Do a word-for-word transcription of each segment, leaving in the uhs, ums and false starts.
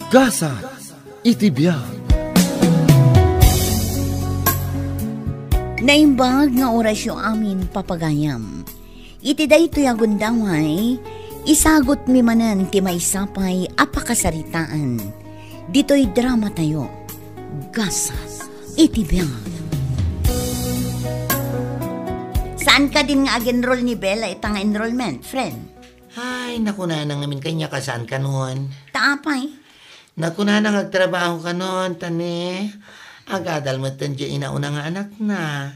Gasat iti biag. Naimbag nga orasyo amin, papagayam. Iti daytoy a gundaway, isagutmi manen ti maysa pay a pakasaritaan. Ditoy dramatayo, Gasat iti biag. Saan ka din nga ag-enroll ni Bella ita nga enrollment, friend? Ay, nakunana ngamin kaniak a saan kanon. Ta apay? Nakunana nga agtrabaho kanon, ta ne, agadal met ti inauna nga anakna.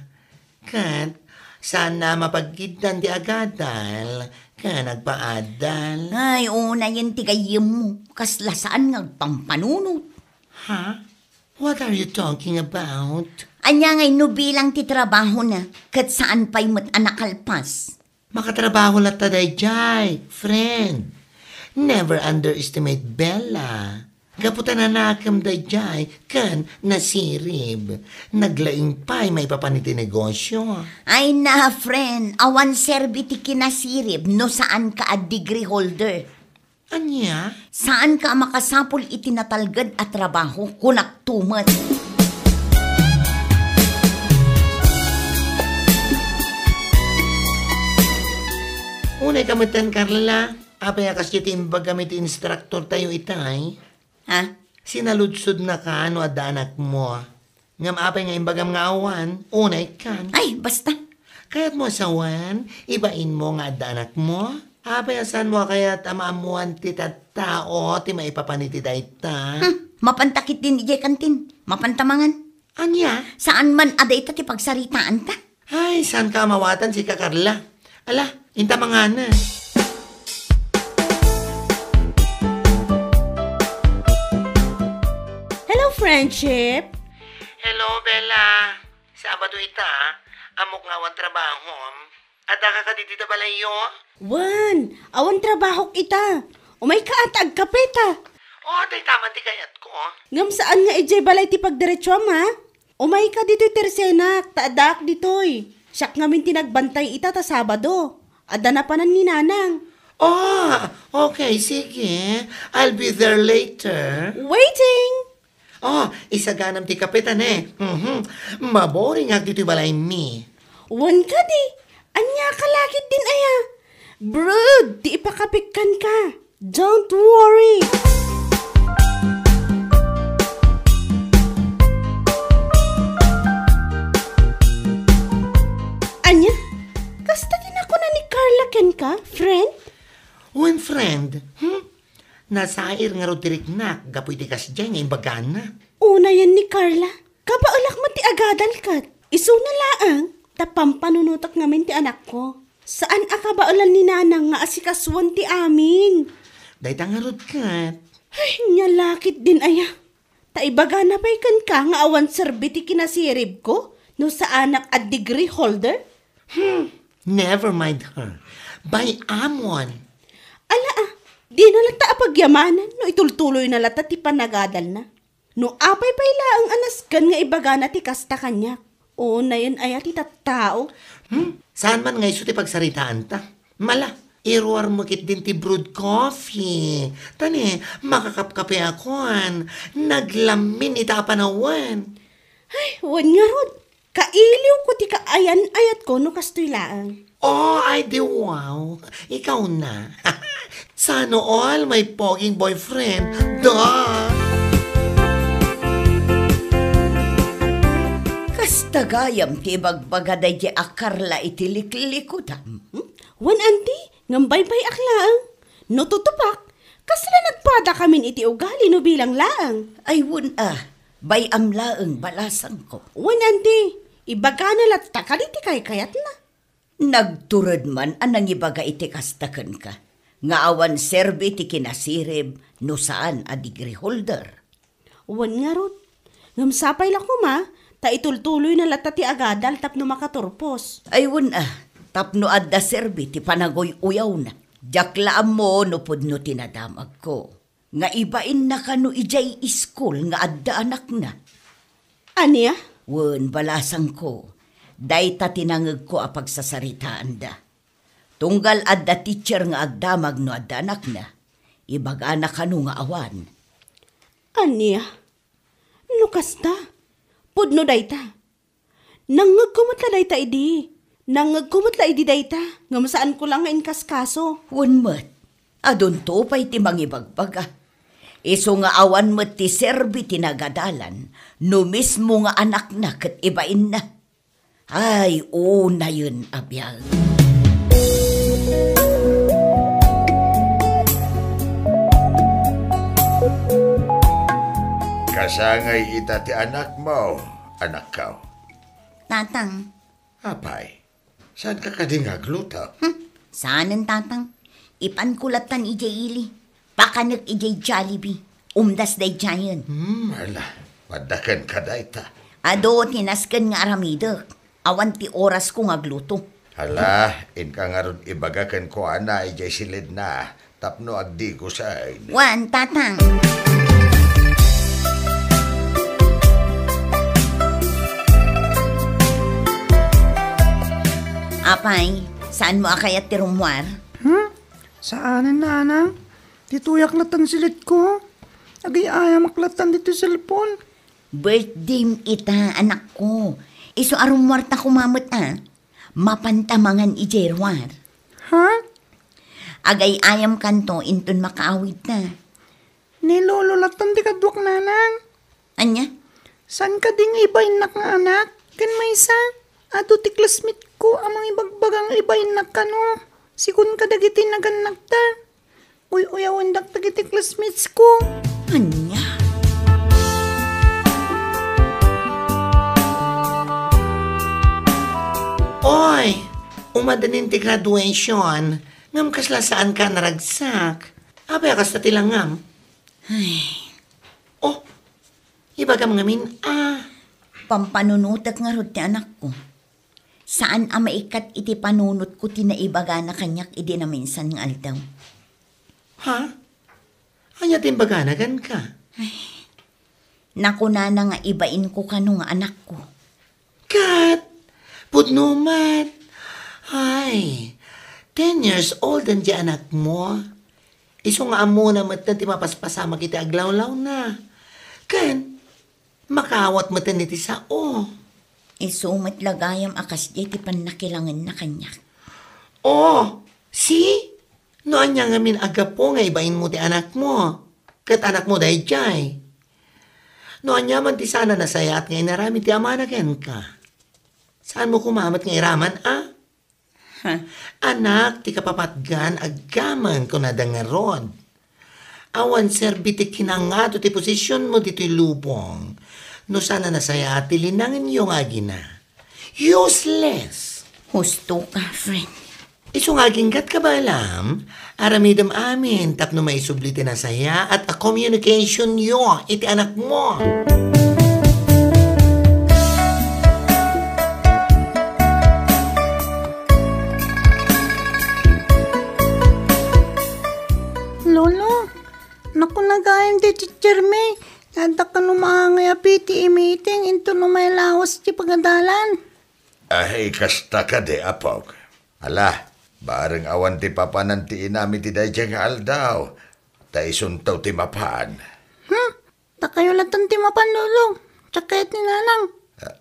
Ket, saanna a mapaggiddan ti agadal, ken agpaaddal. Ay, unayen ti gayyemmo. Kasla saan nga agpampanunot. Ha? What are you talking about? Ania ngay no bilang ti trabahona, ket saan pay met a nakalpas? Makatrabaho latta daydiay, friend. Never underestimate Bella. Gapu ta nanakem daydiay ken nasirib. Naglaing pay maipapan iti negosyo. Ay na, friend, awan serbi ti kinasirib no saanka a degree holder. Ania? Saanka a makasapul iti natalged a trabaho, kunakto met. Unay ka metten, Carla. Apay a kasdi ti imbagam iti instructor tayo itay? Ha? Sinaludsodnaka no adda anakmo. Ngem apay nga imbagam nga awan, unay kan. Ay, basta. Kayatmo a sawen, ibainmo nga adda anakmo? Apay a saanmo a kayat a maammoan ti tattao ti maipapan iti dayta? Hmm, mapanta ketdin idiay kantin. Mapanta mangan. Ania? Saan man a dayta ti pagsaritaanta? Ay, saanka a mawatan, sika, Carla. Ala, inta manganen. Hello, friendship. Hello, Bella. Sabado ita, ammok nga awan trabahom. Addaka kadi dita balayyo? Wen, awan trabahok ita. Umayka ta agkapeta. Oh, dayta man ti kayatko. Ngem saan nga idiay balay ti pagdiretsuam, ha? Umayka ditoy tersenak, ta addaak ditoy. Siak ngamin ti nagbantay ita ta Sabado. Adda napanan ni Nanang. Oh, okay, sige. I'll be there later. Waiting! Oh, isaganam ti kape ta ne. Mhm. Maboringak ditoy balaymi. Wen kadi, ania ka lakit din aya? Brood, ti ipakapikkan ka. Don't worry. Ania? Kasta ti nakuna ni Carla kenka, friend? Wen, friend. Hmm? Nasair ngarud ti riknak gapu iti kasdiay nga imbagana. Unayen ni Carla, kabaelak met ti agadal ket. Isuna laeng, ta pampanunotak ngamin ti anakko. Saan a kabaelan ni Nanang nga asikasuen ti amin. Dayta ngarud ket. Ay, nia lakit din aya. Ta ibagana pay kenka nga awan serbi ti kinasiribko no saanak a degree holder? Hmm, never mind her. Bay-amon. Ala, ah, dina latta a pagyamanan no itultuloyna latta ti panagadalna. No apay pay laeng a nasken nga ibagana ti kasta kaniak. Unayen aya ti tattao? Hmm, saan man nga isu ti pagsaritaanta? Mala, iruarmo ketdin ti brewed coffee. Ta ne, makakapkapeakon. Naglammin ita a panawen. Ay, wen ngarud. Kailiwko ti kaayan-ayatko no kastoy laeng. Oh, ay di wow. Ikaw na. Sana all my poging boyfriend. Da! Kasta gayam ti ibagbaga daydi a Carla iti liklikudam. Hmm? Wen, anti, ngem baybay-ak laeng. No tutupak, kasla nagpadakamin iti ugali no bilang laeng. Ay, wen a, bay-am laeng, balasangko. Wen, anti, ibagana latta kadi ti kaykayatna. Nagtured man a nangibaga iti kasta kenka, nga awan serbi ti kinasirib no saan a degree holder. Wen ngarud. Ngem sapay la koma, ta itultuloyna latta ti agadal tapno makaturpos. Ay, wen a, tapno adda serbi ti panaguy-uyawna. Diak la ammo no pudno ti nadamagko nga ibainna kano idiay iskul nga adda anakna. Ania? Wen, balasangko, dayta ti nangegko a pagsasaritaanda. Tunggal adda teacher nga agdamag no adda anakna, ibagana kano nga awan. Ania? No kasta, pudno dayta. Nangngegko met la dayta idi. Nangngegko met la idi dayta, ngem saanko la nga inkaskaso. Wen met, adunto pay ti mangibagbaga. Isu nga awan met ti serbi ti nagadalan, no mismo nga anakna ket ibainna. Ay, unayen a biag. Kasangay ita ti anakmo, anakko? Tatang. Apay, saanka kadi nga agluto? Hmm, saanen, Tatang. Ipanko lattan idiay ili. Pakanek idiay Jollibee. Umdas daydiayen. Hmm, ala, madda kenka dayta. Adu ti nasken nga aramidek. Awan ti orasko nga agluto. Ala, inka ngarud ibaga kenkuana idiay silidna tapno agdigosen. Wen, Tatang. Apay, saanmo a kayat ti rummuar? Hmm? Saanen, Nanang. Ditoyak lattan silidko. Agay-ayamak lattan ditoy cellphone. Birthdayem ita, anakko. Isu a rummuarta koma met a. Mapanta mangan idiay ruar. Ha? Agay-ayamkanto inton makaawidta. Ni Lolo lattan ti kaduak, Nanang. Ania? Saan kadi nga ibainnak nga anak? Ken maysa, adu ti classmate ko a mangibagbaga nga ibainnak kano. Sigun kadagiti nagannakta. Uy-uyawendak dagiti classmates ko. Ania? Oy, umadanin ti graduation, ngem kasla saanka a naragsak. Apay a kasta ti langam? Ay. Oh, ibagam ngamin a. Pampanunotek ngarud ti anakko. Saan a maikkat iti panunotko ti naibagana kaniak idi naminsan nga aldaw. Ha? Ania ti imbagana kenka? Ay, nakunana nga ibainko kano nga anakko. Ket, pudno met. Ay, ten years old diay anakmo. Isu nga ammona met ti mapaspasamak iti aglawlawna. Ken, makaawat met iti sao. Isu met la gayam a kasdiay ti pannakilangenna kaniak. Oh, see? No ania ngamin a gapu nga ibainmo ti anakmo, ket anakmo daydiay. No ania man ti saan a nasayaat nga inaramid ti amana kenka, saanmo koma met nga iraman a? Ha? Anak ti kapapatgan, aggaman, kunada ngarud. Awan serbi ti kinangado ti posisionmo ditoy lubong no saan a nasayaat ti linangenyo nga agina. Useless! Husto ka, friend. Isu nga aginggat ka, Balaam, aramidem amin tapno maisubli ti nasayaat a communicationyo iti anakmo. Lolo, nakuna gayam ti teachermi, nga adda kano maangay a P T A meeting inton umay lawas ti pagadalan. Ay, kasta kadi, apok. Ala, bareng awan ti papanan ti inam iti daydiay nga aldaw, ta isunto ti mapan. Hmm? Dakayo latta ti mapan, Lolo. Diak kayat ni Nanang. Ah,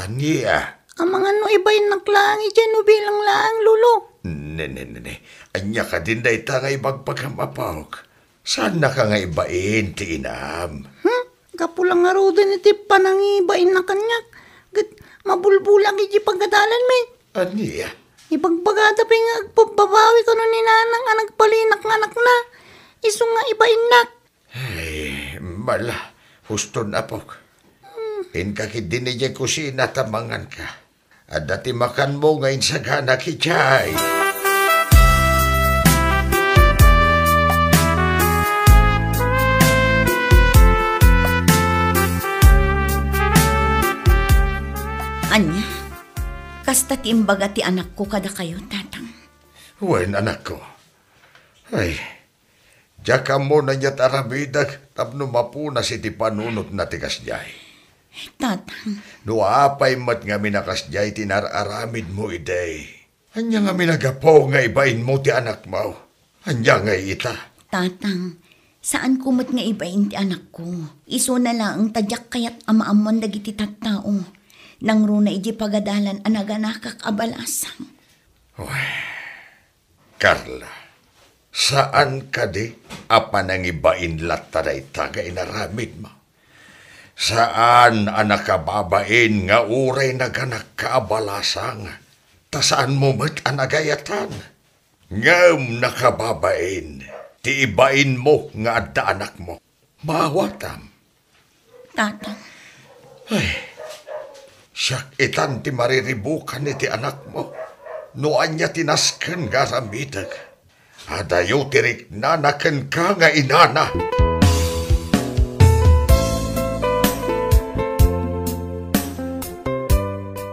ania? Amangan no ibainnak laeng idiay no bilang laeng, Lolo. Ne, ne, ne, ne. Ania kadin dayta nga ibagbagam, apok? Saannaka nga ibain ti inam? Hmm? Gapu la ngaruden iti panangibainna kaniak, ket mabulbulak idiay pagadalanmi. Ania? Ibagbagada pay nga agpabbabawi kano ni Nanang a nagpalinak nga anakna. Isu nga ibainnak. Ay, mala, huston, apok. Inka ketdin idiay kusina ta manganka. Adda ti makanmo nga insaganak idiay. Ania? Kasta ti imbaga ti anakko kadakayo, Tatang? Wen, anakko. Ay, diak ammo no ania ti aramidek tapno mapunas iti panunotna ti kasdiay. Tatang. No apay met ngamin a kasdiay ti inar-aramidmo idi, ania ngamin a gapu nga ibainmo ti anakmo? Ania ngay ita? Tatang, Saanko met nga ibain ti anakko. Isuna laeng ta diak kayat a maammoan dagiti tattao. Nangruna idiay pagadalan a naganakak a balasang. Uy, Carla, saan kadi a panangibain latta dayta nga inaramidmo? Saan a nakababain nga uray naganakka a balasang, ta saanmo met a nagayatan? Ngem nakababain ti ibainmo nga adda anakmo. Maawatam. Tatang. Ay, siak itan ti mariribukan iti anakmo. No ania ti nasken nga aramidek, adayo ti riknana kenka nga inana.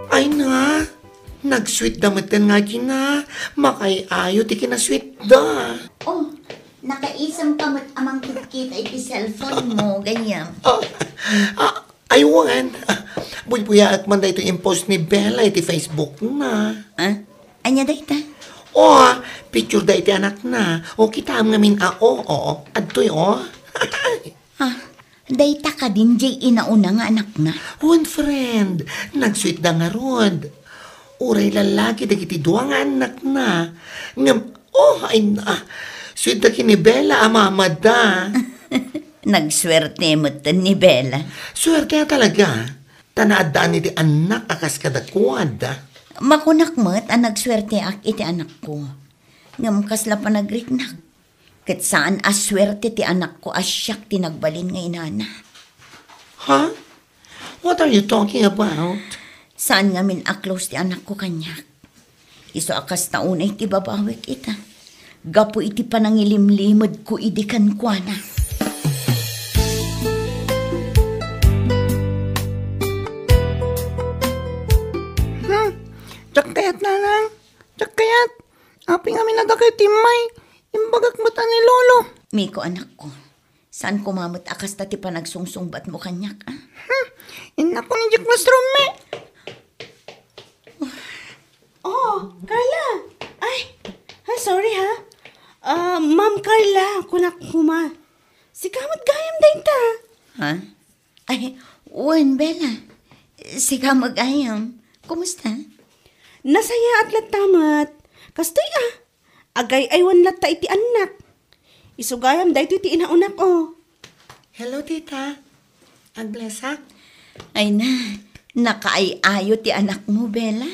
Ay na, nagsuitda metten nga kina, makaay-ayo ti kinasuitda. Oh, nakaisem ka met a mangkitkita iti cellphone mo, gayyem. Ah, ah, ay, wen. Ah, buybuyaak man daytoy impost ni Bella iti Facebook na. Ah? Ania dayta? Oh, ah, picture da iti anakna. O, kitaem ngamin a, oh, oh, adtoy, oh. Ah, dayta kadin diay inauna nga anakna? Wen, friend, nagsuitda ngarud. Uray lallaki dagiti dua nga annakna. Ngem, oh, ay na, suitda ken ni Bella a mamada. Nagsuerte met ni Bella. Suerte a talaga. Ta naaddaan iti annak a kas kadakuada. Makunak met a nagsuerteak iti anakko. Ngem kasla panagriknak. Ket saan a suerte ti anakko a siak ti nagbalin nga inana. Ha? What are you talking about? Saan ngamin a close ti anakko kaniak. Isu a kasta unay ti babawek ita, gapu iti panangilimlimedko idi kenkuana. Hmm, diak kayat, Nanang. Diak kayat. Apay ngamin a dakayo ti immay. Imbagak met a ni Lolo. Miko, anakko, saan koma met a kasta ti panagsungsungbatmo kaniak, a? Hmm, innakon idiay classroom, me. Oh, Carla. Ay, ah, sorry, ha. Ah, Ma'am Carla, kunak koma. Sika met gayam dayta. Ha? Ay, wen, Bella. Sika met gayam. Kumusta? Nasayaat latta met. Kastoy, ah. Agay-aywan latta iti annak. Isu gayam daytoy ti inauna, oh. Hello, tita. Agblesak? Ay na, nakaay-ayo ti anakmo, Bella?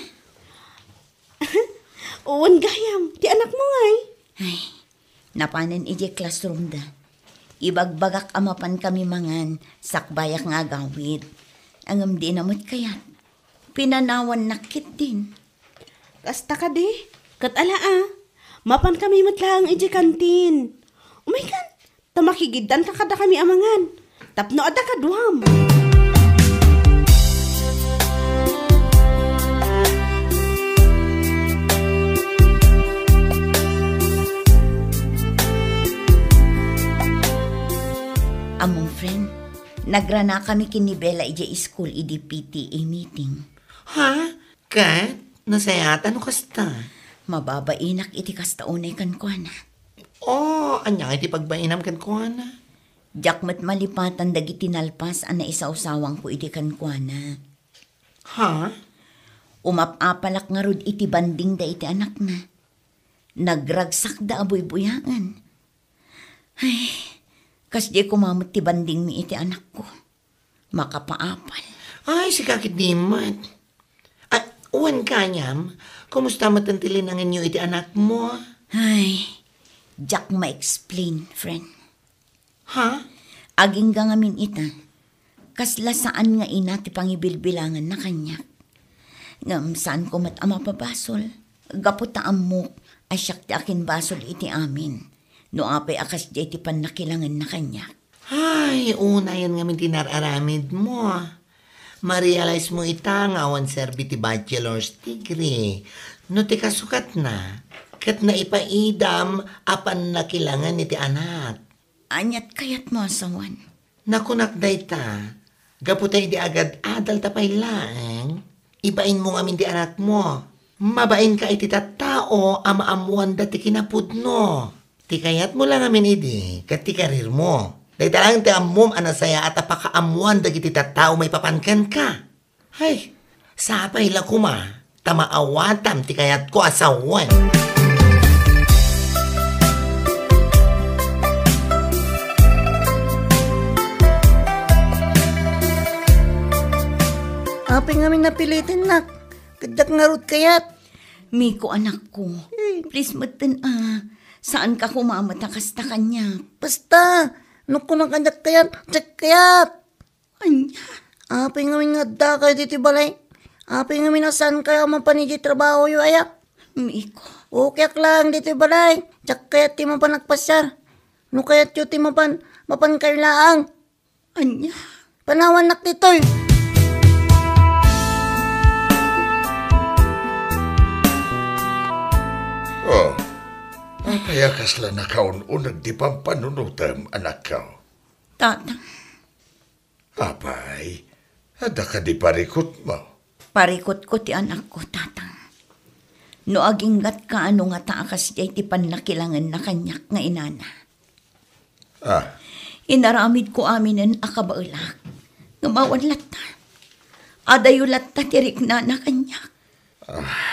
Wen gayam, ti anakmo ngay? Ay, napanen idiay classroom da. Ibagbagak a mapan kami mangan, sakbayak nga agawid. Ngem dina met kayat. Pinanawannak ketdin. Kasta kadi? Ket ala a, mapan kami met laeng idiay kantin. Umaykan, ta makigiddanka kadakami a mangan. Tapno adda kaduam. Ammom, friend, nagranakami ken ni Bella idiay school idi P T A meeting. Ha? Ket, nasayaat no kasta? Mababainak iti kasta unay kenkuana. Oh, ania ngay ti pagbainam kenkuana? Diak met malipatan dagiti nalpas a naisawsawangko idi kenkuana. Ha? Umap-apalak ngarud iti bandingda iti anakna. Nagragsakda a buybuyaen. Ay, kasdiay koma met ti bandingmi iti anakko. Makapaapal. Ay, sika ketdi met. Ay, wen gayam, kumusta met ti linangenyo iti anakmo? Ay, diak ma-explain, friend. Ha? Agingga ngamin ita, kasla saan nga ina ti pangibilbilanganna kaniak. Ngem saanko met a mapabasol, gapu ta ammok a siak ti akinbasol iti amin, no apay a kasdiay ti pannakilangenna kaniak. Ay, unayen ngamin ti nar-aramidmo. Ma-realize mo ita nga awan serbi ti bachelor's degree no ti kasukatna, ket naipaidam a pannakilangen iti anak. Aniat kayatmo a sawen? Nakunak dayta, gapu ta idi agad-adalta pay laeng, ibainmo ngamin ti anakmo. Mabainka iti tattao a maammoanda ti kinapudno. Ti kayatmo la ngamin idi, ket ti karirmo. Dayta laeng ti ammom a nasayaat a pakaammoan dagiti tattao maipapan kenka. Hay, sapay la koma, ta maawatam ti kayatko a sawen. Apay ngamin napilitennak? Ket diak ngarud kayat. Miko, anakko, hmm, please metten a. Saanka koma met a kasta kaniak. Basta, no kunam a diak kayat, diak kayat. Ania? Apay ngamin nga addaka ditoy balay? Apay ngamin a saankayo a mapan idiay trabahoyo aya? Miko. Okeyak laeng ditoy balay. Diak kayat ti mapan agpasiar. No kayatyo ti mapan, mapankayo laeng. Ania? Panawannak ditoy. Oh, apay a kasla nakaun-uneg ti pampanunotem, anakko? Tatang. Apay, adda kadi parikutmo? Parikutko ti anakko, Tatang. No aginggatka, ano ngata a kasdiay ti pannakilangenna kaniak nga inana? Ah. Inaramidko aminen a kabaelak. Ngem awan latta. Adayo latta ti riknana kaniak. Ah.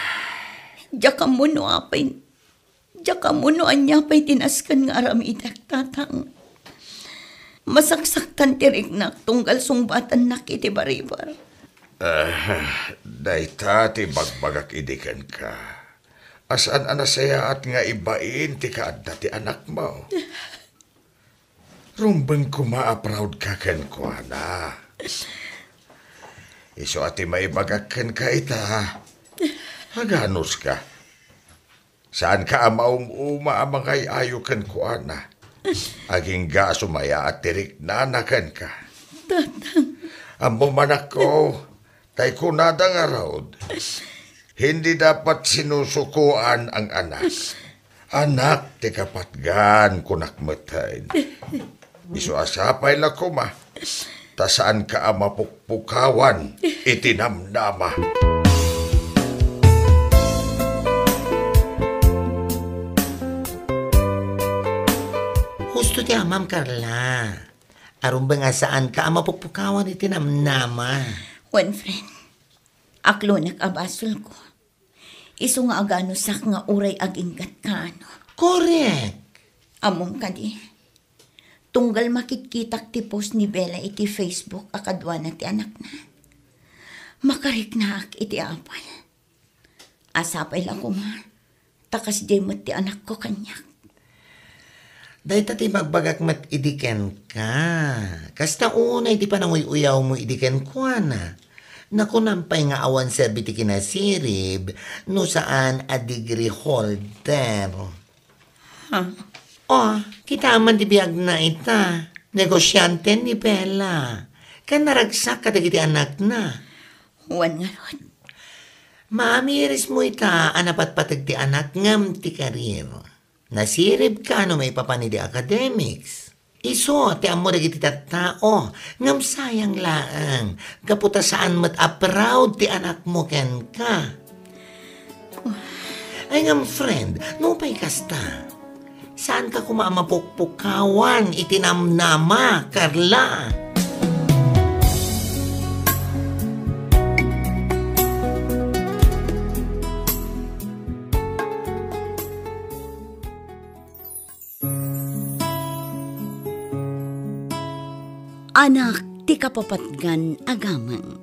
Diak ammo no apay, diak ammo no ania pay ti nasken nga aramidek, Tatang. Masaksaktan ti riknak tunggal sungbatannak iti bariber. Ah, dayta ti ibagbagak idi kenka. A saan a nasayaat nga ibain ti kaadda ti anakmo. Rumbeng koma a proud ka kenkuana. Isu a ti maibagak kenka ita, aganuska. Saanka a maum-uma a mangay-ayo kenkuana. Agingga a sumayaat ti riknana kenka. Tatang. Ammom, anakko, tay kunada ngarud, hindi dapat sinusukoan ang anak. Anak ti kapatgan, kunak metten. Isu a sapay la koma, ta saanka a mapukpukawan iti namnama. Husto ti amam, Carla. Arumbeng a saanka a mapukpukawan iti namnama. Wen, friend, aklonek a basolko. Isu nga aganusak nga uray aginggatka, ano? Korek! Ammom kadi, tunggal makitkitak ti post ni Bella iti Facebook a kaduana ti anakna, makariknaak iti apal. A sapay la koma, ta kasdiay met ti anakko kaniak. Dayta ti ibagbagak met idi kenka. Kasta unay ti pananguy-uyawmo idi kenkuana. Nakunam pay nga awan serbi ti kinasirib no saan a degree holder. Ha? Oh, kitaem man ti biagna ita. Negosiante ni Bella. Ken naragsak kadagiti anakna. Wen ngarud. Maamirismo ita a napatpateg ti anak ngem ti karir. Nasiribka no maipapan idi academics. Isu ti ammo dagiti tattao, ngem sayang laeng, gapu ta saan met a proud ti anakmo kenka. Ay ngem, friend, nupay kasta, saanka koma a mapukpukawan iti namnama, Carla. Anak ti kapapatgan a gameng.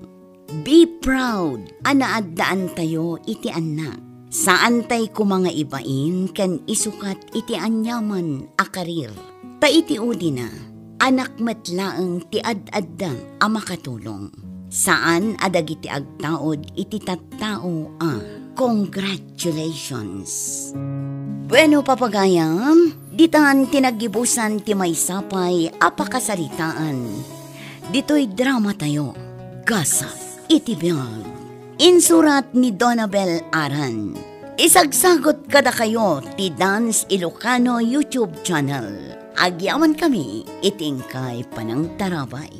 Be proud a naaddaantayo iti annak. Saantay koma nga ibain ken isukat iti aniaman a karir. Ta iti udina, anak met laeng ti ad-adda a makatulong. Saan a dagiti agtaud iti tattao a. Congratulations! Bueno, papagayam, ditan ti naggibusan ti maysa pay a pakasaritaan. Ditoy dramatayo, Gasat iti Biag. Insurat ni Donabel Aran. Isagsagut kadakayo ti Dance Ilocano YouTube channel. Agyamankami iti inkay panangtarabay.